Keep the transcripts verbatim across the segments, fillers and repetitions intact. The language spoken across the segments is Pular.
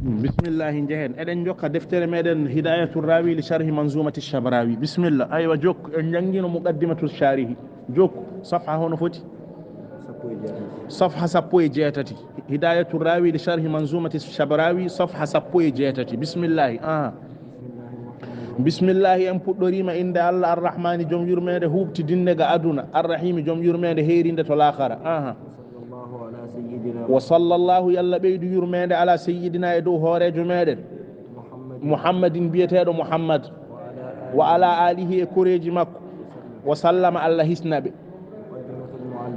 Bismillahi, njehen. Eɗen jokka deftere meɗen Hidayatul Rawi li Sharhi Manzumati Shabrawi. Bismillah. Aywa, jokku. En jangino Muqaddimatul Sharihi. Jokku. Safha hono foti? Safha sappo e jeetati. Hidayatul Rawi li Sharhi Manzumati Shabrawi, safha sappo e jeetati. Bismillahi. Aha. Bismillahi, en puɗɗorima innde Allah Arrahmani, jom yurmeende huuɓtidinde ga aduna, Arrahimi, jom yurmeende heerinde to laakhara. Aha. Wa sallallahu, yalla ɓeydu yurmeende ala sayyidina, e dow hooreejo meɗen Muhammadin, biyeteeɗo Muhammad, wa ala alihi, e koreeji makko, wa sallama, Allah hisna ɓe.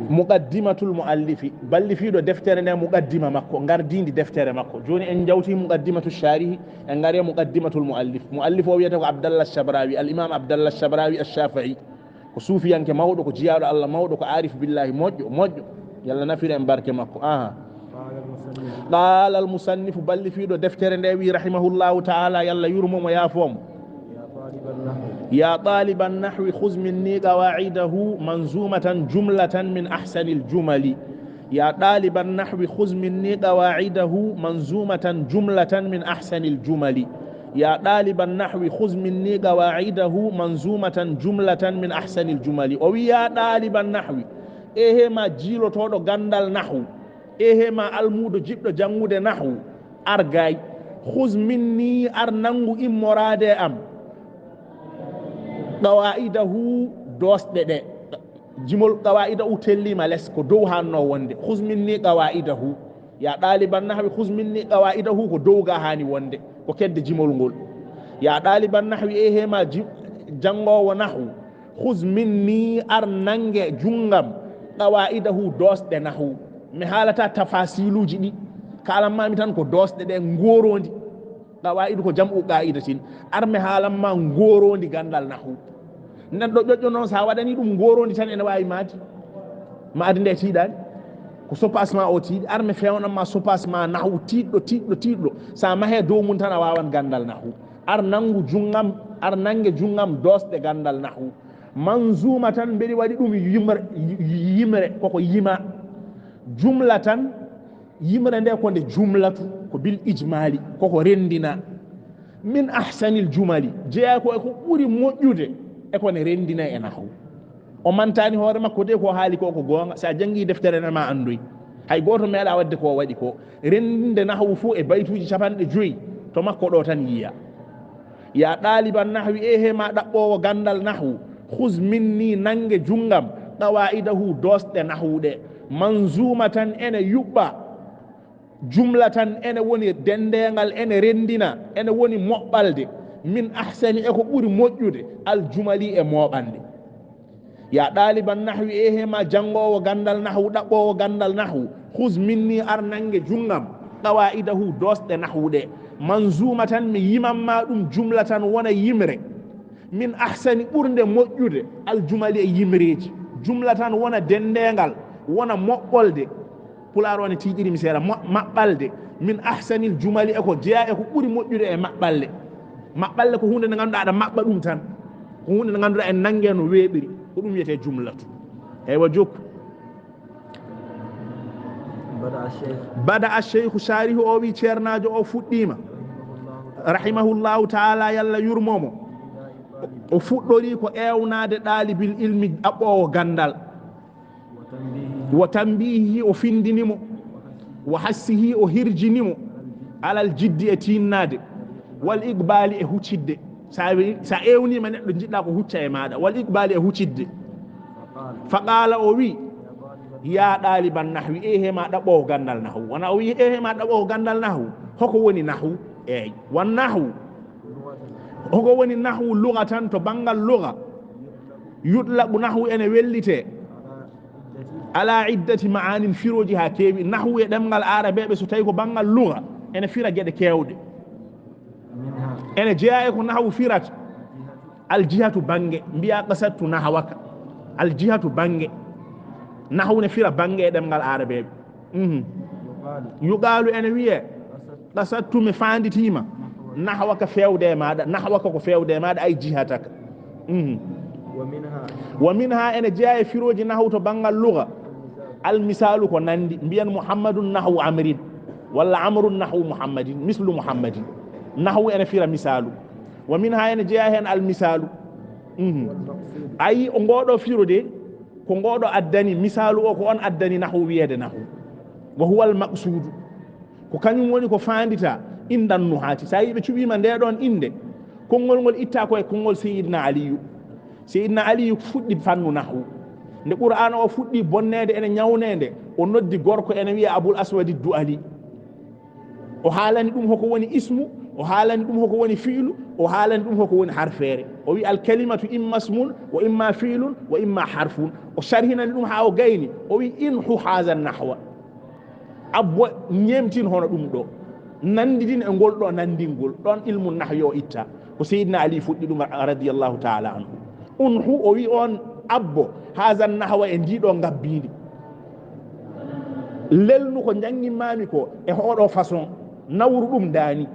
Muqaddimatul muallifi, ballifiiɗo deftere nde, muqaddima makko, ngardiindi deftere makko. Jooni en jawti Muqaddimatu Sharihi, en ngari Muqaddimatul muallif. Muallif o wiyete ko Abdallah Shabrawi, al imam Abdallah Shabrawi ash-Shafi'i. Ko suufiyanke mawɗo, ko jiyaaɗo Allah mawɗo, ko aarif billahi moƴƴo, moƴƴo. Yalla nafir en barke makko. Aha. Qaala al-musannifu, ballifiiɗo deftere nde wi, rahimahullahu ta'ala, yalla yurmo mo, yaafo mo. Ya taaliban nahwi, khuz minni qawaa'idahu manzumatan jumlatan min ahsanil jumali. Ya taaliban nahwi, khuz minni qawaa'idahu manzumatan jumlatan min ahsanil jumali. Ya taaliban nahwi, khuz minni qawaa'idahu manzumatan jumlatan min ahsanil jumali. O wi, ya taaliban nahwi, ehe ma jiilotooɗo gandal nahwu, ehe ma almuudo jiɗɗo jangude nahwu, ar gay. Khuz minni, ar nangu immoraade e am, qawaa'idahu, doosɗe ɗe. Jimol qawaa'idahu tellima les, ko dow hanno wonde. Khuz minni qawaa'idahu. Ya ɗaaliban nahwi, khuz minni qawaa'idahu, ko dow ga haani wonde, ko kedde jimol ngol. Ya ɗaaliban nahwi, ehe ma ji-, janngoowo nahwu, khuz minni, ar nange junngam, qawaa'idahu, doosɗe nahwu. Mi haalata tafasiluuji ɗi, kaalan ma mi tan ko doosɗe ɗe ngoroondi. Qawaa'idu ko jam'u qaa'idatin. Ar mi haalan ma ngoroondi ganndal nahwu. Nden ɗo ƴoƴƴo noon, so a waɗanii ɗum ngoroondi tan, ene waawi maadi. Maadi nde tiiɗaani. Ko sopaasma o tiiɗi. Ar mi fewnan ma sopaasma nahwu tiiɗɗo, tiiɗɗo, tiiɗɗo. So a mahee dow mum tan, a waawan ganndal nahwu. Ar nanngu junngam, ar nannge junngam doosɗe ganndal nahwu. Manzuuma tan, mbeɗi waɗi ɗum yimre, yimre, koko yima. Jumla tan, yimre nde ko nde jumlatu, ko bil ijmali, koko renndina. Min ahsanil jumali, jeyaa ko e ko ɓuri moƴƴude e ko ne renndina e nahwu. O mantaani hoore makko de, ko haali ko, ko goonga. So a janngii deftere nde, ma anndoy. Hay gooto meeɗaa waɗde ko o waɗi ko. Renndinde nahwu fuu e baytuuji capanɗe joy, to makko ɗo tan yiya. Ya ɗaaliban nahwi, ehe ma ɗaɓɓoowo ganndal nahwu, khuz minni, nannge junngam, qawaa'idahu, doosɗe nahwu ɗe, manzuumatan, ene yuɓɓa, jumlatan, ene woni denndeengal, ene renndina, ene woni moɓɓalde, min ahsani, e ko ɓuri moƴƴude, al jumali, e mooɓannde. Ya ɗaaliban nahwi, ehe ma janngoowo ganndal nahwu, ɗaɓɓoowo ganndal nahwu, khuz minni, ar nannge junngam, qawaa'idahu, doosɗe nahwu ɗe, manzuumatan, mi yiman ma ɗum, jumlatan, wona yimre, min ahsani, ɓurnde moƴƴude, al jumali, e yimreeji, jumlatan, wona denndeengal, wona moɓɓolde. Pulaar o ne tiiɗiri mi seeɗa. Mo-, maɓɓalde. Min ahsanil jumali, e ko jeyaa e ko ɓuri moƴƴude e maɓɓalle. Maɓɓalle ko huunde nde ngannduɗaa aɗa maɓɓa ɗum tan. Ko huunde nde ngannduɗaa en nannge no weeɓiri. Ko ɗum wiyetee jumlatu. Eywa, jokku. Bada ash-shaykhu, shaarihu o wi, ceernaajo o fuɗɗiima, rahimahullahu ta'ala, yalla yurmo mo. O fuɗɗori ko ewnaade ɗaalibil ilmi, ɗaɓɓoowo ganndal. Wa tanbihihi, o findini mo. Wa hassihi, o hirjini mo. Alal jiddi, e tinnaade. Wal iqbaali, e huccitde. Sa we-, sa ewniima neɗɗo, njiɗɗa ko hucca e maaɗa. Wal iqbaali, e huccitde. Fa qaala, o wi, ya ɗaaliban nahwi, ehe ma ɗaɓɓoowo ganndal nahwu. Wona o wi, ehe ma ɗaɓɓoowo ganndal nahwu. Hoko woni nahwu? Eey. Wan nahwu. Hoko woni nahwu lugatan, to banngal luga? Yutlaqu, nahwu ene wellitee. Ala iddati ma'anin, firooji haa keewi. Nahwu e ɗemngal aarabeeɓe, so tawi ko banngal luga, ene fira geɗe keewɗe. Ene jeyaa e ko nahwu firata. Al jihatu, bannge. Mbiyaa qasadtu nahwaka. Al jihatu, bannge. Nahwu ne fira bannge e ɗemngal aarabeeɓe. Mhm. Yuqaalu, ene wiyee, qasadtu, mi faanditiima, nahwaka, feewde e maaɗa, nahwaka ko feewde e maaɗa, ay jihataka. Mhm. Wa minha, ene jeyaa e firooji nahwu to banngal luga. Al misaalu, ko nanndi, mbiyen Muhammadun nahwu Amrin. Walla amrun nahwu Muhammadin, mislu Muhammadin. Nahwu ene fira misaalu. Wa minha, ene jeyaa heen al misaalu. Mhm. Ayi, o ngoo ɗoo firo de, ko ngoo ɗoo addani, misaalu o ko on addani nahwu wiyeede nahwu. Wa huwa al maqsuudu. Ko kañum woni ko faanditaa indan nuhaati. So a yii ɓe cuɓiima ndee ɗoon innde, konngol ngol ittaa ko e konngol Seyyidina Aliyu. Seydina Aliyu fuɗɗi fannu nahwu. Nde Qur'aana o fuɗɗi bonneede ene ñawneende, o noddi gorko ene wiya Abul Aswadi Du'ali. O haalani ɗum hoko woni ismu, o haalani ɗum hoko woni fi'lu, o haalani ɗum hoko woni harfeere. O wi'i, "Al kalimatu imma ismun, wa imma fi'lun, wa imma harfun." O sharhinani ɗum haa o gayni. O wi'i, "Inhu haza nahwa." Abbo, ñeemtin hono ɗum ɗoo. Nanndidin e ngol ɗoo nanndingol. Ɗon ilmu nahwi o itta. Ko Seydina Ali fuɗɗi ɗum, radiyallahu ta'ala anhu. Unhu, o wi'i on, "Abbo, haza nahwa, e ndii ɗoo ngabbiindi. Lelnu ko njannginmaami ko e oo ɗoo façon. Nawru ɗum ndaani."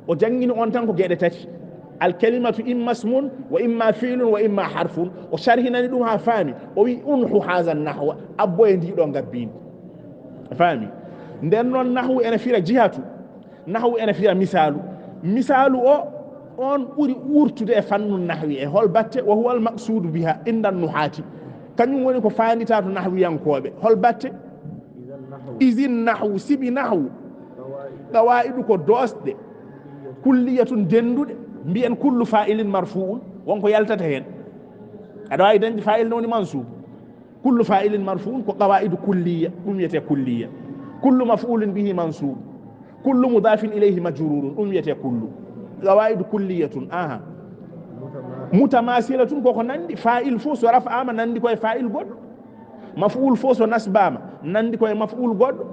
O janngini on tan ko geɗe tati. Al kalimatu imma ismun, wa imma fi'lun, wa imma harfun. O sharhinani ɗum haa faami. O wi'i, "Unhu haza nahwa, abbo e ndii ɗoo ngabbiindi." A faami? Nden non nahwu ene fira jihatu. Nahwu ene fira misaalu. Misaalu o, on ɓuri wurtude e fannu nahwi. E hol batte? Wa huwa al maqsuudu biha inda nuhaati. Kañum woni ko faanditaa to nahwiyankooɓe. Hol batte? Izin nahwu, sibi nahwu. Qawaa'idu ko doosɗe. Kulliyatun, dennduɗe. Mbiyen kullu faa'ilin marfu'un. Won ko yaltata heen. Aɗa waawi dañde faa'il no woni mansuub. Kullu faa'ilin marfu'un ko qawaa'idu kulliya, ɗum wiyetee kulliya. Kullu maf'ulin bihi mansub. Kullu mudafin ilayhi majrurun, ɗum wiyetee kullu. Qawaa'idu kulliyatun, aha. Mutamasilatun, koko nandi, faa'il fof so raf'aama nandi ko e faa'il goɗɗo. Maf'ul fof so nasbaama nandi ko e maf'ul goɗɗo.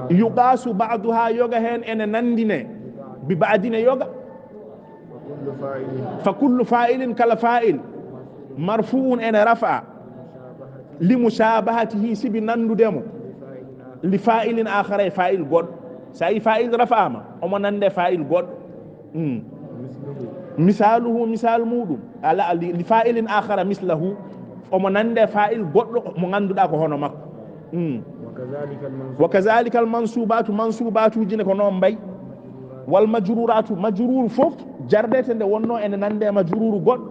Yuqasu ba'duha, yoga heen ene nandine bi ba'din e yoga. Fa kullu fa'ilin, kala fa'il, marfu'un, ene rafa, li mushabahatihi, sibi nandude mo, li fa'ilin akhara, e fa'il goɗɗo. So a yi fa'il rafa'ama, omo nande fa'il goɗɗo. Mm. Misaluhu, misal muɗum, ala, li, li fa'ilin akhara mislahu, omo nande fa'il goɗɗo mo ganduɗa ko hono makko. Mm. Wa kazalika al mansubatu, mansubatuji ne ko non mbay. Wal majruratu, majrur fof jardete nde wonno ene nande e majruru goɗɗo.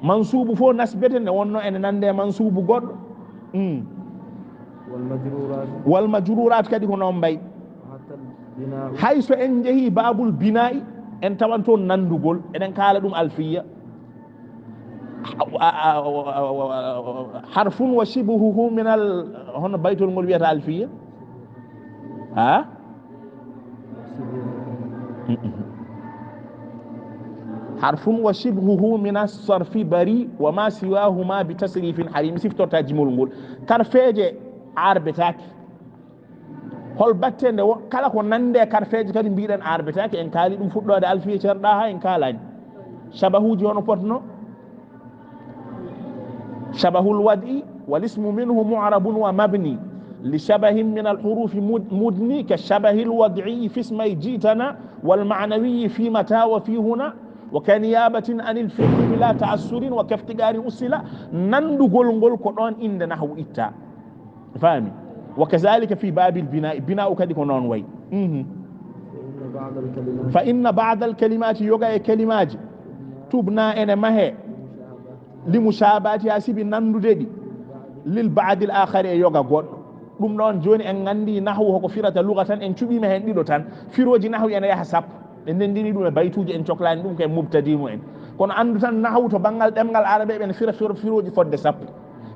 Mansubu fof nasbete nde wonno ene nande e mansubu goɗɗo. Mm. Wal majruratu. Wal majruratu kadi ko non mbay. Hatta al bina'u. Hay so en jehi babul bina'i, en tawan toon nandugol, eɗen kaala ɗum alfiya. Harfun wa shibhuhu min al, hono baytol ngol wiyata alfiya? Ha? Harfun wa shibhuhu min as-sarfi bari wa ma siwahuma bi tasrifin harim. Siftorta jimol ngol. Karfeeje arbetaake. Hol batte nde wo-, kala ko nande e karfeeje kadi mbiɗen arbetaake, en kaali ɗum fuɗɗoode alfiya cerɗa ha en kaalani. Shabahuji hono potno? Shabahul wad'i wal ismu minhu mu'rabun wa mabni. Li shabahin min al hurufi mud-, mudni ka shabahil wad'i fi ismay ji'tana wal ma'nawi fi mata wa fi huna wa ka niyabatin anil fi'li bila ta'assurin wa kaftiqarin usila. Nandugol ngol ko ɗon innde nahwu itta. Faami? Wa kazalika fi babil bina'i, bina'u kadi ko non way. Mhm. Fa inna ba'dal kalimati, yoga e kalimaaji, tubna, ene mahe, li mushabatiha, sibi nandude ɗi, lil ba'dil akhari, e yoga goɗɗo. Ɗum ɗon jooni en nganndi nahwu hoko firata lugatan, en cuɓiima heen ɗiɗo tan. Firooji nahwi ene yaha sappo. Ɓe ndenndini ɗum e baytuuji, en coklaani ɗum ko e mubtadi mumen. Kono anndu tan nahwu to banngal ɗemngal arabe, ɓe ne fira firo-, firooji fodde sappo.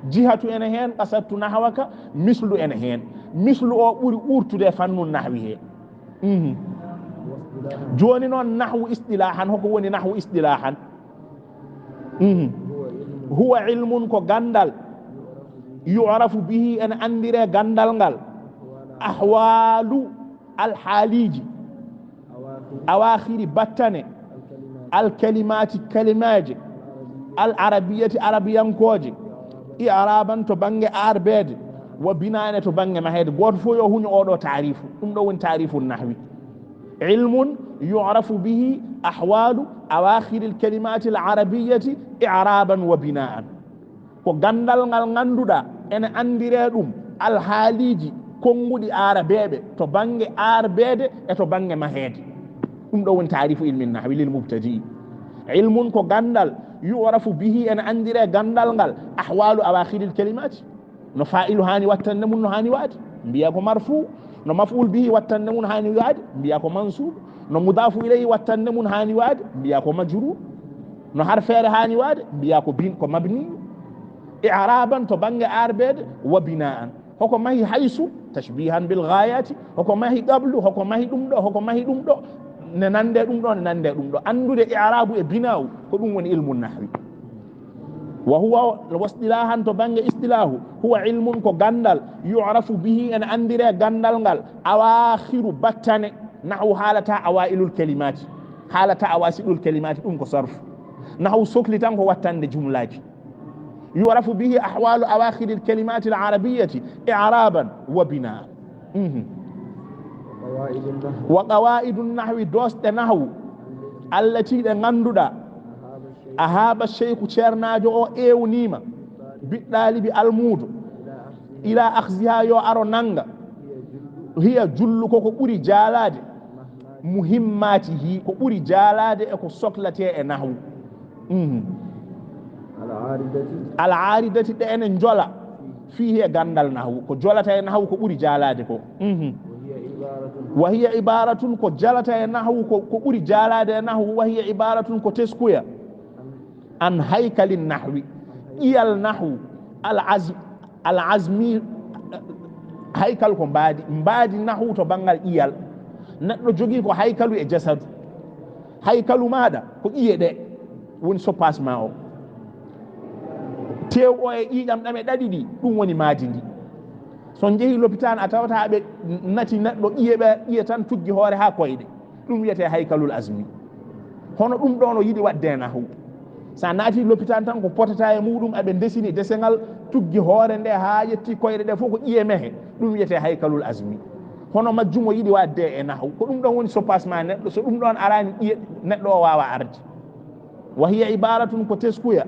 Jihatu ene heen, qasadtu nahwaka, mislu ene heen. Mislu o ɓuri ɓurtude e fannu nahwi he. Mhm. Jooni noon nahwu istilahan, hoko woni nahwu istilahan? Mhm. Huwa ilmun, ko ganndal, yu'rafu bihi, ene anndire ganndal ngal, ahwalu, alhaaliiji, awaakhiri, battane, alkalimaati, kalimaaje, al arabiyyati, arabiyankooje, i'raaban, to bannge arbeede, wa bina'an, to bannge maheede. Gooto fof yo huño oo ɗoo taarifu. Ɗum ɗoo woni taarifu nahwi. Ilmun yu'rafu bihi ahwalu awaakhiril kalimaati al arabiyyati i'raaban wa bina'an. Ko ganndal ngal ngannduɗaa ene anndiree ɗum alhaaliiji Konnguɗi aarabeeɓe to bannge aarbeede e to bannge maheede. Ɗum ɗoo woni taarifu ilmin nahwi lil mubtadi'i. Ilmun ko ganndal, yu'rafu bihi, ene anndire ganndal ngal, ahwaalu awaakhiril kalimaati. No faa'ilu haani wattande mun no haani wa'ade, mbiyaa ko marfuu. No maf'uul bihi wattande mun haani wa'ade, mbiyaa ko mansuub. No mudaafu ilayhi wattande mun haani wa'ade, mbiyaa ko majruur. No harfeere haani wa'ade, mbiyaa ko bin-, ko mabni. I'raaban to bannge aarbeede, wa binaa'an. Hoko mahi haysu, tashbihan bil ghaayaati, hoko mahi qablu, hoko mahi ɗum ɗoo, hoko mahi ɗum ɗoo, ne nande ɗum ɗoo, ne nande ɗum ɗoo. Anndude i'raabu e binaa'u, ko ɗum woni ilmu nahwi. Wa huwa, wa istilaahan to bannge istilaahu, huwa ilmun ko ganndal, yu'rafu bihi, ene anndire ganndal ngal, awaakhiru battane, nahwu haalata awaa'ilul kalimaati, haalata awaasiɗul kalimaati, ɗum ko sarfu. Nahwu sokli tan ko wattande jumlaaji. Yu'rafu bihi ahwaalu awaakhiril kalimaati al arabiyyati i'raaban wa binaa'an. Mhm. Wa qawaa'idu nahwi, doosɗe nahwu, allati, ɗe ngannduɗaa, ahaaba sheykhu, ceernaajo o eewniima, biɗɗaalibi almuudo, ila akhziha, yo aro nannga, hiya, jullu, ko ko ɓuri jaalaade, muhimmaatihi, ko ɓuri jaalaade e ko soklatee e nahwu. Mhm. Al aaridati, ɗe ene njola, fiihi, e ganndal nahwu. Ko jolata e nahwu ko ɓuri jaalaade ko. Mhm. Wa hiya ibaaratun, ko jalata e nahwu ko, ko ɓuri jaalaade e nahwu, wa hiya ibaaratun, ko teskuya. An haykalin nahwi, ƴiyal nahwu, al az-, al azmi, haykal ko mbaadi, mbaadi nahwu to banngal ƴiyal. Neɗɗo jogii ko haykalu e jasadu. Haykalu maaɗa ko ƴiye ɗe woni soppaas maa o. Tew o e ƴiiƴam ɗam e ɗaɗi ɗi, ɗum woni maadi ndi. So njehii lopitaan, a tawata ɓe nati neɗɗo ƴiye ɓe, ƴiye tan tuggi hoore haa koyɗe. Ɗum wiyetee haykalul azmi. Hono ɗum ɗoo no yiɗi waɗde e nahwu. So a naati lopitaan tan, ko potata e muɗum, aɓe ndesini desengal, tuggi hoore nde haa yetti koyɗe ɗe fof ko ƴiye mehe. Ɗum wiyetee haykalul azmi. Hono majjum o yiɗi waɗde e nahwu. Ko ɗum ɗon woni soppaas maa neɗɗo. So ɗum ɗon araani, ƴiye neɗɗo o waawa arde. Wa hiya ibaratun, ko teskuya,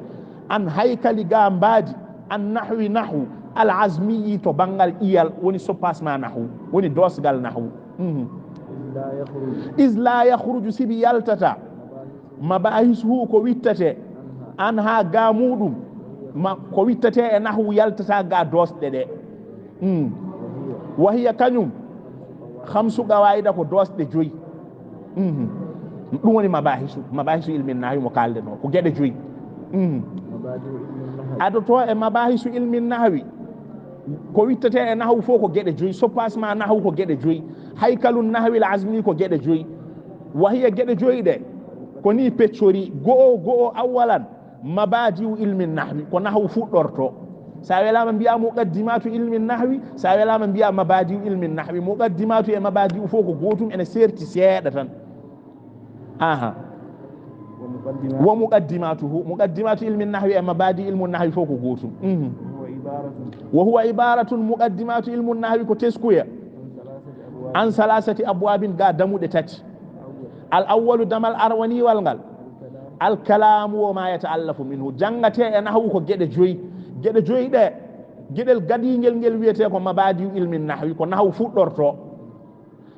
an haykali ga mbaadi, an nahwi nahwu, al azmiyi, to banngal ƴiyal, woni soppaas maa nahwu, woni doosgal nahwu. Mhm. Is la yakhruju, sibi yaltata, mabahisuhu, ko wittetee, anha, ga muɗum, ma, ko wittetee e nahwu yaltata ga doosɗe ɗe. Mm. Wa hiya, kañum, khamsu qawaida, ko doosɗe joyi. Mhm. Ɗum woni mabahisu, mabahisu ilmin nahwi mo kaalden o, ko geɗe joyi. Mhm. Ado to e mabahisu ilmin nahwi, ko wittetee e nahwu fof ko geɗe joyi, soppaas maa nahwu ko geɗe joyi, haykalun nahwi al azmi ko geɗe joyi. Wa hiya, geɗe joyi ɗe, ko ni peccori, go'o, go'o, awwalan, mabadi'u ilmin nahwi, ko nahwu fuɗɗortoo. So a welaama mbiyaa muqaddimatu ilmin nahwi, so a welaama mbiyaa mabadi'u ilmin nahwi. Muqaddimatu e mabadi'u fof ko gootum, ene serti seeɗa tan. Aha. Wa muqaddimatu. Wa muqaddimatuhu, muqaddimatu ilmin nahwi e mabadi'u ilmun nahwi fof ko gootum. Mhm. Wa huwa ibaratun. Wa huwa ibaratun, muqaddimatu ilmun nahwi ko teskuya. An salasati abwabin, ga damuɗe tati. Al awwalu, damal arwaniwal ngal. Al kalaamu wa ma yata'allafu minhu. Janngatee e nahwu ko geɗe joyi. Geɗe joyi ɗe, geɗel gadiingel ngel wiyetee ko mabadi'u ilmin nahwi, ko nahwu fuɗɗortoo.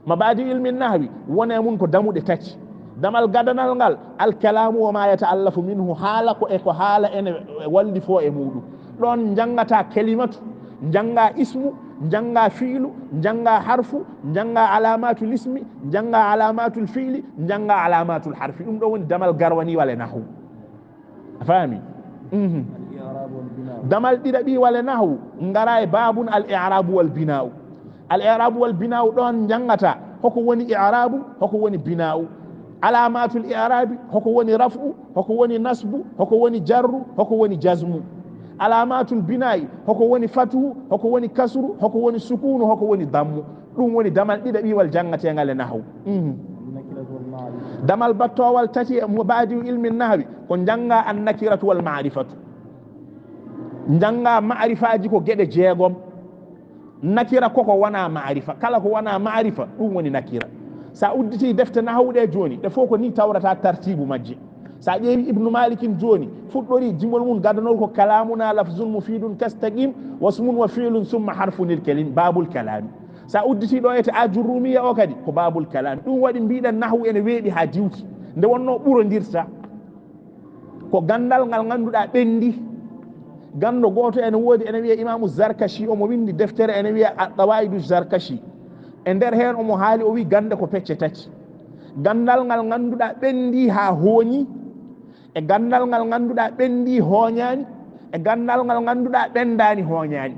Mabadi'u ilmin nahwi, woni e mun ko damuɗe tati. Damal gadanal ngal, al kalaamu wa ma yata'allafu minhu, haala ko e ko haala ene wallifoo e muɗum. Ɗon njanngataa kalimatu, njanngaa ismu, njanngaa fi'lu, njanngaa harfu, njanngaa alaamatul ismi, njanngaa alaamatul fi'li, njanngaa alaamatul harfi. Ɗum ɗoo woni damal garwaniwal e nahwu. A faami? Mhm. Al i'rabu wal bina'u. Damal ɗiɗaɓiwal e nahwu, ngaraa e baabun al i'rabu wal bina'u. Al i'rabu wal bina'u, ɗon njanngataa hoko woni i'rabu, hoko woni bina'u. Alaamatul i'rabi, hoko woni raf'u, hoko woni nasbu, hoko woni jarru, hoko woni jazmu. Alaamatul bina'i, hoko woni fathu, hoko woni kasru, hoko woni sukunu, hoko woni dammu. Ɗum woni damal ɗiɗaɓiwal janngateengal e nahwu. Mhm. Damal battoowal tati e mabadi'u ilmin nahwi, ko njanngaa an nakiratu wal ma'rifatu. Njanngaa ma'rifaaji ko geɗe jeegom. Nakira ko ko wonaa ma'rifa. Kala ko wonaa ma'rifa, ɗum woni nakira. So a udditii defte nahwu ɗe jooni, ɗe fof ko nii tawrata tartiibu majje. So a ƴeewi Ibnu Malikin jooni, fuɗɗori jimol mum gadanol ko kalamuna lafzun mufidun kastaqim, wasmun wa fi'lun summa harfun il kalim, babul kalami. Sa udditii ɗo e te Ajurrumiya o kadi, ko babul kalam. Ɗum waɗi mbiɗen nahwu ene weeɓi haa diwti. Nde wonnoo ɓurondirta, ko ganndal ngal ngannduɗaa ɓenndi. Ganndo gooto ene woodi, ene wiya Imaamu Zarkashi, omo winndi deftere, ene wiya Al-Qawaidu Zarkashi. E nder heen omo haali, o wi'i gannde ko pecce tati. Ganndal ngal ngannduɗaa ɓenndi haa hooɲi, e ganndal ngal ngannduɗaa ɓenndi hooɲaani, e ganndal ngal ngannduɗaa ɓenndaani hooɲaani.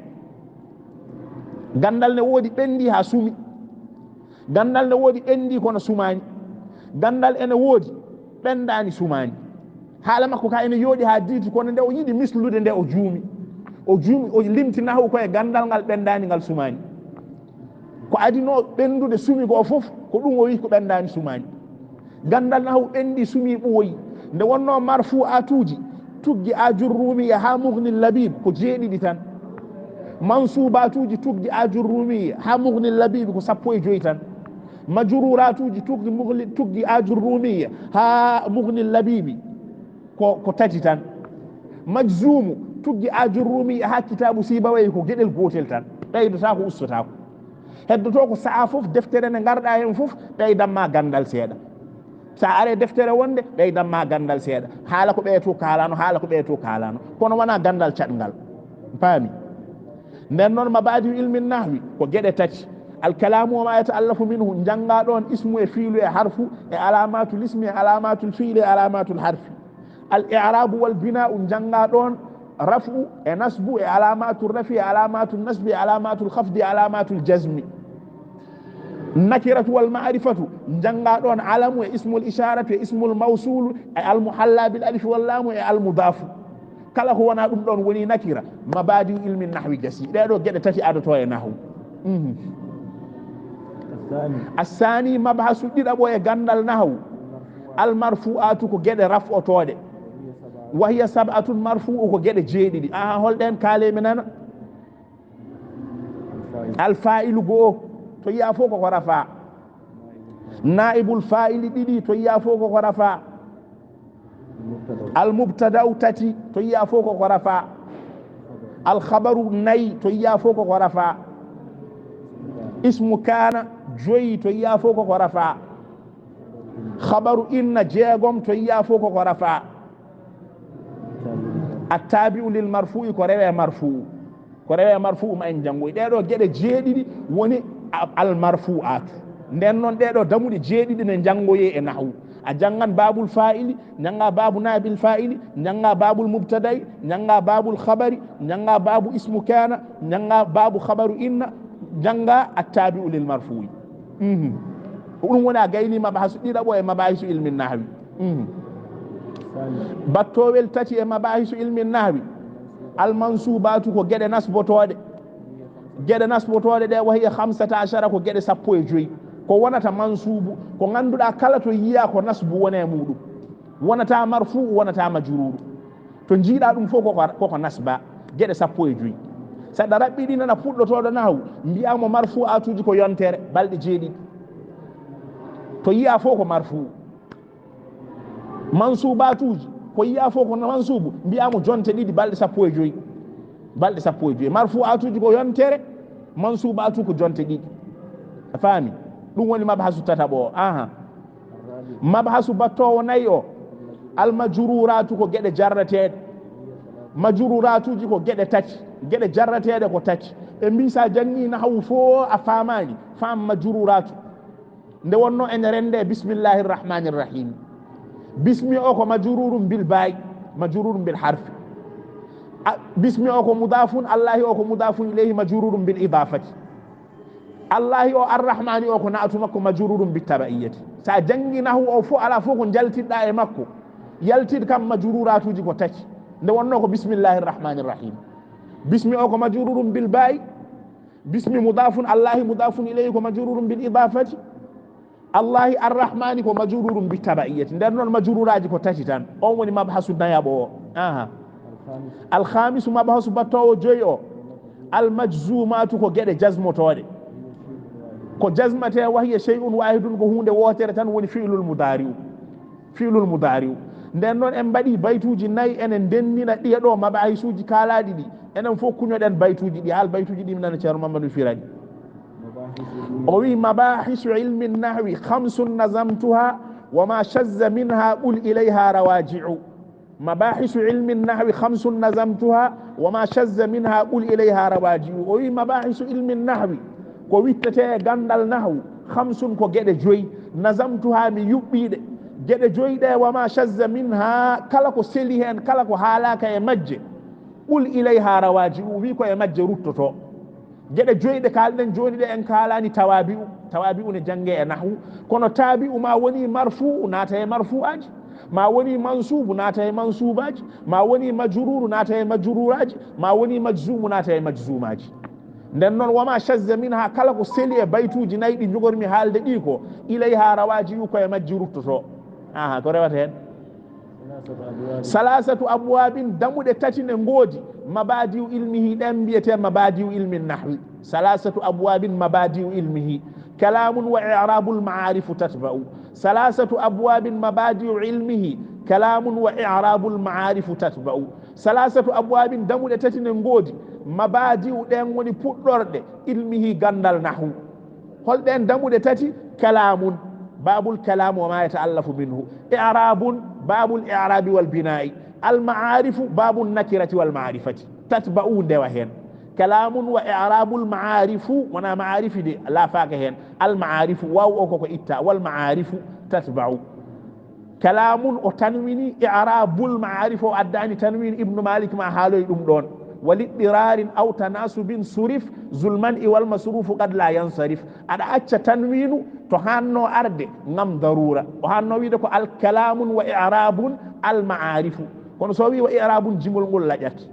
Ganndal ne woodi ɓenndi haa sumi. Ganndal ne woodi ɓenndi kono sumaani. Ganndal ene woodi ɓenndaani sumaani. Haala makko ka ene yooɗi haa diiti, kono nde o yiɗi mislude nde o juumi. O juumi, o limti nahwu ko e ganndal ngal ɓenndaani ngal sumaani. Ko adinoo ɓenndude sumi goo fof, ko ɗum o wi'i ko ɓenndaani sumaani. Ganndal nahwu ɓenndi sumi ɓooyi. Nde wonnoo marfu'aatuuji, tuggi Ajurrumiya haa Mughnil Labib ko jeeɗiɗi tan. Mansuubaatuuji tuggi Ajurrumiya haa Mughnil Labib ko sappo e joy tan. Majruuraatuuji tuggi Mughni-, tuggi Ajurrumiya haa Mughnil Labibi ko, ko tati tan. Majzuumu tuggi Ajurrumiya haa Kitaabu Sibawayhi ko geɗel gootel tan. Ɓeydotaako, ustotaako. Heddotoo ko sa'a fof, deftere nde ngarɗaa heen fof, ɓeydan ma ganndal seeɗa. Sa are deftere wonde, ɓeydan ma ganndal seeɗa. Haala ko ɓee to kaalano, haala ko ɓee to kaalano. Kono wonaa ganndal caɗngal. Paami? Nden noon, mabadi'u ilmi nahwi ko geɗe tati. Al kalaamu wa ma yata'allafu minhu, njanngaa ɗoon ismu e fiilu e harfu, e alaamatul ismi e alaamatul fiili e alaamatul harfi. Al i'raabu wal binaa'u, njanngaa ɗoon raf'u e nasbu e alaamatul raf'i e alaamatul nasbi e alaamatul khafdi e alaamatul jazmi. Nakiratu wal ma'rifatu, njanngaa ɗoon alamu e ismul ishaaratu e ismul mawsuulu e al muhalla bil alifi wal laamu e al mudaafu. Kala ko wonaa ɗum ɗoon woni nakira. Mabadi'u ilmi nahwi gasi. Ɗee ɗoo geɗe tati adotoo e nahwu. Mhm. Assaani, mabhasu ɗiɗaɓo e ganndal nahwu. Al marfu'aatu ko geɗe raf'otooɗe. Wa hiya sab'atun, marfu'u ko geɗe jeeɗiɗi. Aha, hol ɗeen? Kaalee mi nana. Al faa'ilu go'o, to yi'aa fof ko ko rafa. Naa'ibul faa'ili ɗiɗi, to yi'aa fof ko ko rafa. Al mubtada'u tati, to yi'aa fof ko ko rafa. Al khabaru nayi, to yi'aa fof ko ko rafa. Ismu kaana joyi, to yi'aa fof ko ko rafa. Khabaru inna jeegom, to yi'aa fof ko ko rafa. Attabi'u lil marfu'i, ko rewee marfu'u. Ko rewee marfu'u ma en janngoyi. Ɗee ɗoo geɗe jeeɗiɗi woni a-, al marfu'aatu. Nden noon, ɗee ɗoo damuɗe jeeɗiɗi ne njanngoyee e nahwu. A janngan baabul faa'ili, njanngaa baabu naa'ibil faa'ili, njanngaa baabul mubtada'i, njanngaa baabul khabari, njanngaa baabu ismu kaana, njanngaa baabu khabaru inna, njanngaa attabi'u lil marfu'i. Mhm. Ko ɗum woni a gaynii mabahasu ɗiɗaɓo e mabahisu ilmi nahwi. Mhm. Battoowel tati e mabahisu ilmi nahwi. Al mansuubaatu ko geɗe nasbotooɗe. Geɗe nasbotooɗe ɗe, wa hiya khamsata ashara, ko geɗe sappo e joy. Ko wonata mansuubu, ko ngannduɗaa kala to yiyaa ko nasbu woni e muuɗum. Wonata marfu'u, wonata majruuru. To njiiɗaa ɗum fof koko, koko nasba, geɗe sappo e joy. Saɗa raɓɓiɗinana puɗɗotooɗo nahwu, mbiyaa mo marfu'aatuuji ko yontere, balɗe jeeɗiɗi. To yiyaa fof ko marfu'u. Mansuubaatuuji, ko yiyaa fof ko mansuubu, mbiyaa mo jonte ɗiɗi, balɗe sappo e joy. Balɗe sappo e joy. Marfu'aatuuji ko yontere, mansuubaatu ko jonte ɗiɗi. A faami? Ɗum woni mabhasu tataɓo o. Aha. Mabhasu battoowo nayi o, al majruuraatu ko geɗe jarrateeɗe. Majruuraatuuji ko geɗe tati. Geɗe jarrateeɗe ko tati. Ɓe mbii, so a janngii nahwu fof a faamaani, faam majruuraatu. Nde wonnoo ene renndee bismillahi rrahmani rrahim. Bismi o ko majruurun bil baa'i, majruurun bil harfi. A, bismi o ko mudaafun, Allaahi o ko mudaafun ilayhi, majruurun bil idaafati. Allaahi o, Arrahmaani o ko na'atu makko, majruurun bit taba'iyyati. So a janngi nahwu o fof, alaa fof ko njaltidɗaa e makko. Yaltid kam majruuraatuuji ko tati. Nde wonnoo ko bismillahi rrahmani rrahim. Bismi o ko majruurun bil baa'i. Bismi mudaafun, Allaahi mudaafun ilayhi ko majruurun bil idaafati. Allaahi Arrahmaani ko majruurun bit taba'iyyati. Nden noon majruuraaji ko tati tan. On woni mabhasu nayaɓo o. Aha. Alkhamisu, mabhasu battoowo joyi o. Al majzuumaatu ko geɗe jazmotooɗe. Ko jazmatee, wa hiya shay'un waahidun, ko huunde wootere tan woni fi'lul mudaari'u. Fi'lul mudaari'u. Nden noon en mbaɗii baytuuji nayi, enen ndennina ɗiya ɗoo mabahisuuji kaalaaɗi ɗi. Enen fof kuñoɗen baytuuji ɗi, haal baytuuji ɗi mi nana Ceerno Mammadu fira ɗi. O wi, مباحث علم النحو خمس نظمتها وما شذ منها قل إليها راجع. مباحث علم النحو خمس نظمتها وما شذ منها قل إليها راجع. O wi, مباحث علم النحو, ko wittetee e ganndal nahwu, خمس, ko geɗe joyi, نظمتها, mi yuɓɓii ɗe. Geɗe joyi ɗe, وما شذ منها, kala ko seli heen, kala ko haalaaka e majje, قل إليها راجع, wi ko e majje ruttotoo. Geɗe joyi ɗe kaalɗen jooni ɗe, en kaalaani tawaabi'u. Tawaabi'u ne janngee e nahwu. Kono taabi'u maa wonii marfuu'u, naata e marfuu'aaji. Maa wonii mansuubu, naata e mansuubaaji. Maa wonii majruuru, naata e majruuraaji. Maa wonii majzuumu, naata e majzuumaaji. Nden non, وما شذ منها, kala ko seli e baytuuji nayi ɗi njogormi haalde ɗii ko, إليها راجع, ko e majji ruttotoo. Aha, ko rewata heen? ثلاثة أبواب, damuɗe tati ne ngoodi, مبادئ علمه, ɗen mbiyetee مبادئ علم النحو. ثلاثة أبواب مبادئ علمه، كلام وإعراب المعارف تتبع. ثلاثة أبواب مبادئ علمه، كلام وإعراب المعارف تتبع. ثلاثة أبواب, damuɗe tati ne ngoodi, مبادئ, ɗen woni puɗɗorɗe, علمه, ganndal nahwu. Hol ɗen damuɗe tati? كلام, باب الكلام وما يتألف منه. إعراب, باب الإعراب والبناء. المعارف, باب النكرة والمعرفة. تتبع, ndewa heen. كلام وإعراب المعارف, wonaa maarifi de, laafaaka heen. المعارف, waaw o ko ko itta, والمعارف تتبع. Kalaamun o tanwini, i'raabul ma'aarif o addaani tanwin, Ibnu Maalik ma haaloy ɗum ɗoon. ولإضطرار أو تناسب صرف، ذو المنع والمصروف قد لا ينصرف. Aɗa acca tanwinu to haanno arde ngam daruura. O haanno wiide ko al kalaamun wa i'raabun al ma'aarifu. Kono so o wii wa i'raabun, jimol ngol laƴat.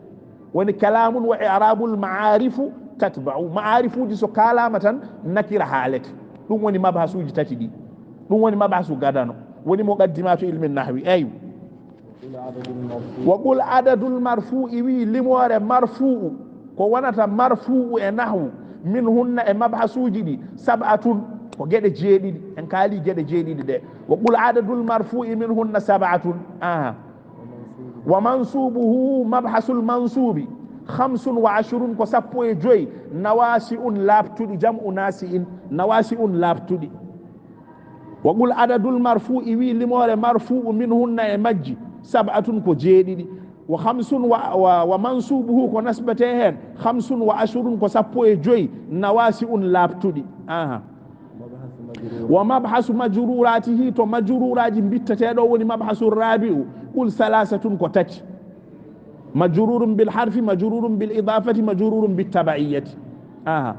Woni kalaamun wa i'raabul ma'aarifu tatba'u. Ma'aarifuuji so kaalaama tan, nakira haalete. Ɗum woni mabhasuuji tati ɗi. Ɗum woni mabhasu gadano. Woni muqaddimaatu ilmi nahwi. Eywa. Wa qul adadul marfuu'i, wii limoore marfuu'u, ko wonata marfuu'u e nahwu, min hunna e mabhasuuji ɗi, sab'atun, ko geɗe jeeɗiɗi. En kaalii geɗe jeeɗiɗi ɗe. Wa qul adadul marfuu'i min hunna sab'atun. Aha. Wa mansuubuhu, mabhasul mansuubi, khamsun wa ashrun, ko sappo e joy, nawaasi'un, laaɓtuɗi, jam'u naasi'in, nawaasi'un, laaɓtuɗi. Wa qul adadul marfuu'i, wii limoore marfuu'u, min hunna e majji, sab'atun, ko jeeɗiɗi. Wa khamsun wa, wa, wa mansuubuhu, ko nasbatee heen, khamsun wa ashrun, ko sappo e joy, nawaasi'un, laaɓtuɗi. Aha. Wa mabhasu majruuraatihi, to majruuraaji mbittateeɗo woni mabhasu raabi'u, qul salaasatun, ko tati. Majruurun bil harfi, majruurun bil idaafati, majruurun bit taba'iyyati. Aha.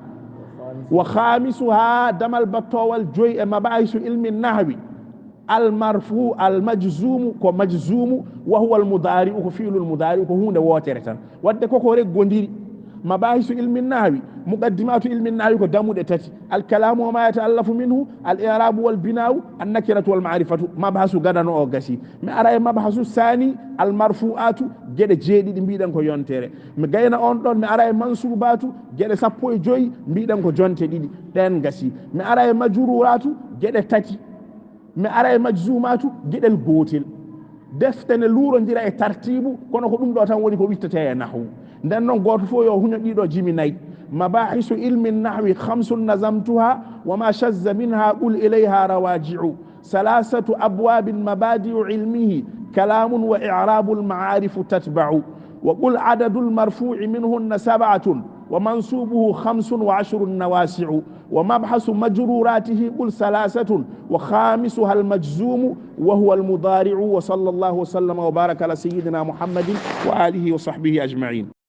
Wa khaamisuhaa, damal battoowal joy e mabaahisu ilmi nahwi, al marfuu, al majzuumu, ko majzuumu, wa huwa al mudaari'u, ko fi'lul mudaari'u, ko huunde wootere tan. Wadde koko reggondiri. Mabaahisu ilmi nahwi, muqaddimaatu ilmi nahwi ko damuɗe tati. Al kalaamu wa ma yata'allafu minhu, al i'raabu wal binaa'u, an nakiratu wal ma'rifatu. Mabhasu gadano o gasi. Mi ara e mabhasu saani, al marfu'aatu, geɗe jeeɗiɗi mbiɗen ko yontere. Mi gayna on ɗon, mi ara e mansuubaatu, geɗe sappo e joy mbiɗen ko jonte ɗiɗi. Ɗen gasi. Mi ara e majruuraatu, geɗe tati. Mi ara e majzuumaatu, geɗel gootel. Defte ne luurondira e tartiibu, kono ko ɗum ɗo tan woni ko wittetee e nahwu. Nden non, gooto fof yo huño ɗii ɗoo jimi nayi. Mabaahisu ilmi nahwi khamsun nazamtuha, wa ma shazza minha qul ilayha rawaji'u. Salasatu abwabin mabadi'u ilmihi, kalamun wa i'rabul ma'arifu tatba'u. Wa qul adadul marfu'i minhunna sab'atun, wa mansubuhu khamsun wa ashrun nawasi'u. ومبحث مجروراتها قل ثلاثة وخامسها المجزوم وهو المضارع. وصلى الله وسلم وبارك على سيدنا محمد وآله وصحبه أجمعين.